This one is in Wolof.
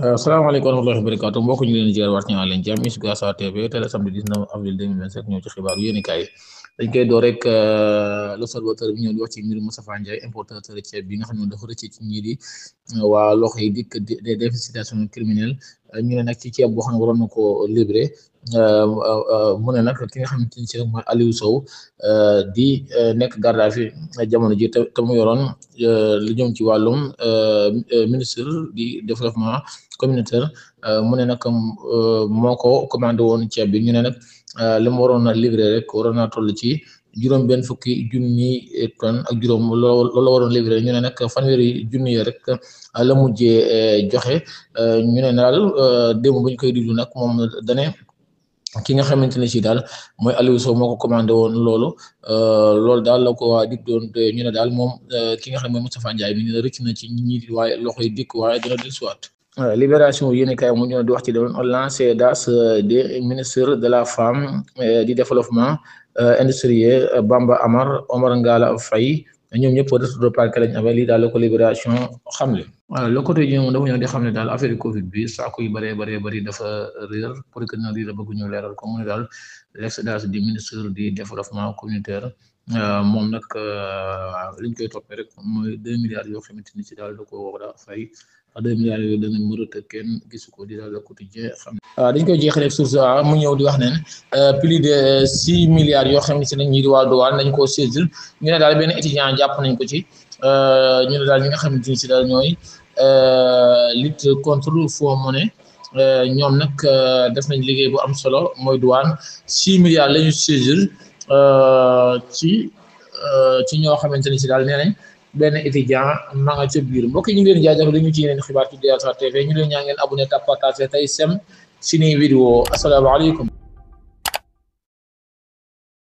Asalaamaaleykum wa rahmatullahi wa barakaatu mbokk ñu leen ziar waat ñu leen jàmm ci Gassa TV tey la samedi 19 avril 2027 ñëw ci xibaar yéenekaay dañ koy door rek l'observateur bi ñëw di wax ci mbiru Moustapha Ndiaye importateur ceeb bi nga xam ne dafa rëcc ci ñii di waa loxo yi dikk des investigations criminelles ñu ne nag ci ceeb boo xam ne waroon na ko livré mu ne nag ki nga xamante ni ci rek mooy Aliou Sow di nekk garde à vue jamono ji te mu yoroon lu jëm ci wàllum ministre du développement communautaire mu ne nag moo ko commandé woon ceeb bi ñu ne nag li mu waroon a livré rek waroon naa toll ci juróom benn fukki junni tonne ak juróom loolu la waroon livré ñu ne nag fanweeri junni yi rek la mujjee joxe ñu ne daal démb bu ñu koy diglu nag moom dane ki nga xamante ne si daal mooy Aliou Sow moo ko commandé woon loolu daal la ko waa dig doon ñu ne daal moom ki nga xam ne mooy Moustapha Ndiaye mi ne rëcc na ci ñi waaye loxoy dikk waaye dina dellusiwaat. Libération yéen kay mu ñëw di wax ci doon lancé das des ministres de la femme du développement industriel Bamba Amar Omar Ngala Faye ñoom ñëpp retour de parquet lañ amee lii daal la ko Libération xamle. voilà le quotidien moom dafa ñëw di xam ne daal affaire Covid bi saako yu bëree dafa réer procureur yi la bëgg ñu leeral ko mu ne daal l'excédent du ministre du développement communautaire moom nag liñ koy toppee rek mooy 2 milliards yoo xamante ni si daal da ko war a fay 2 milliards yooyu dana mërët kenn gisu ko di daal le quotidien xam ne dañ koy jeexale ak source mu ñëw di wax ne plus de 6 milliards yoo xamante ne ñii di waa douane nañ koo saisir ñu ne daal benn étudiant jàpp nañ ko ci ñu ne daal ñi nga xamante ni si daal ñooy lutte contre faux monnaie ñoom nag def nañ liggéey bu am solo mooy douane 6 milliards la ñu saisir ci ñoo xamante ni si daal nee nañ benn étudiant ma nga ca biir mbokk yi ñu ngi leen jaajëfal dañu ci yeneen xibaar ci Gassa TV ñu leen ñaa ngeen abonné partager tey sem suñuy vidéo asalaamaaleykum